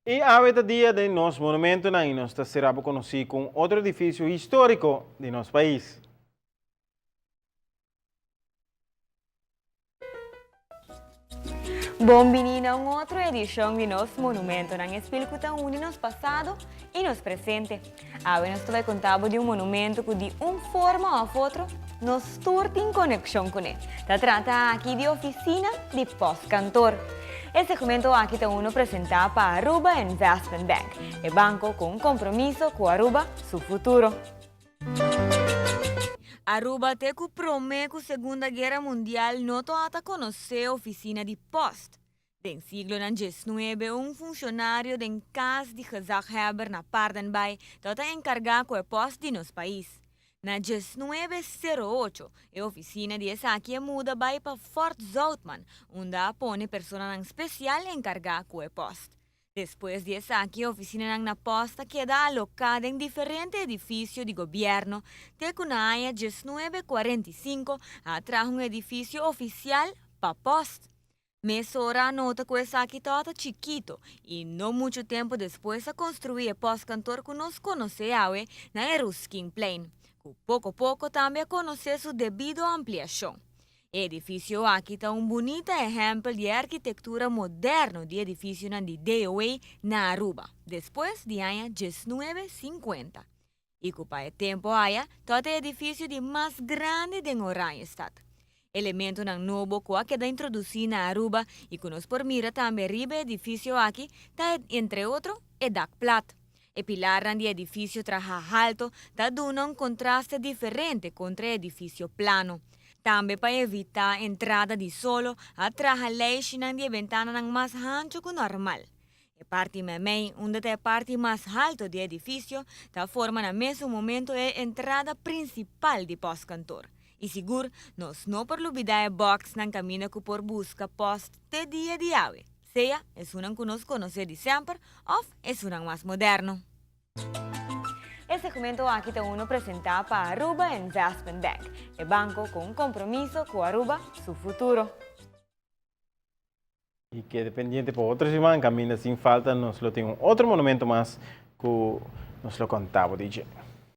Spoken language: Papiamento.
I awe ta dia di nos monumentonan i nos ta sera bo konosí ku un otro edifisio históriko di nos pais. Bon bini na un otro edishon di nos Monumentonan, e spil ku ta uni nos pasado i nos presente. Awe nos ta bai konta bo di un monumento ku di un forma òf otro nos tur tin konekshon kuné. Ta trata aki di ofisina di Postkantoor. E segmento aki ta uno presentá pa Aruba Investment Bank, e banko ku un kompromiso ku Aruba su futuro. Aruba te ku promé ku Segunda Guera Mundial no tabata konosé ofisina di post. Den siglonan diesnuebe un funshonario den kas di gezaghebber na Paardenbaai tabata enkargá ku e pòst di nos pais. Na diesnuebe sero ocho e ofisina di esaki a muda bai pa Fort Zoutman unda a pone personanan spesial enkargá ku e pòst. Despues di esaki e ofisinanan na pòst a keda aloká den diferente edifisio di gobièrnu te ku na aña diesnuebe kuarenta i sinku a traha un edifisio ofisial pa pòst. Mesora a nota ku esaki tabata chikito i no muchu tempu despues a konstruí e postkantoor ku nos konosé awe na e Ruskinplein, ku poko poko tambe a konosé su debido ampliashon. E edifisio aki ta un bunita ehèmpel di e arkitektura moderno di edifisionan di DOA na Aruba, despues di aña 1950. I ku pa e tempu aya tabata e edifisio di mas grandi den Oranjestad. Elementonan nobo ku a keda introdusí na Aruba i ku nos por mira tambe riba e edifisio aki ta entre otro e dak plat. E pilarnan di e edifisio traha halto ta duna un kontraste diferente kontra e edifisio plano. Tambe pa evitá entrada di solo a traha leishinan di e bentananan mas hanchu ku normal. E parti meimei, unda ta e parti mas halto di e edifisio, ta forma na mesun momento e entrada prinsipal di postkantoor. I sigur, nos no por lubidá e bòksnan kaminda ku por buska pòst te dia di awe, sea esunnan ku nos konosé di semper òf esunnan mas moderno. E segmento aki ta uno presentá pa Aruba Investment Bank, e banko ku un kompromiso ku Aruba su futuro. I keda pendiente pa otro siman kaminda sin falta nos lo tin un otro monumento mas ku nos lo konta bo di dje.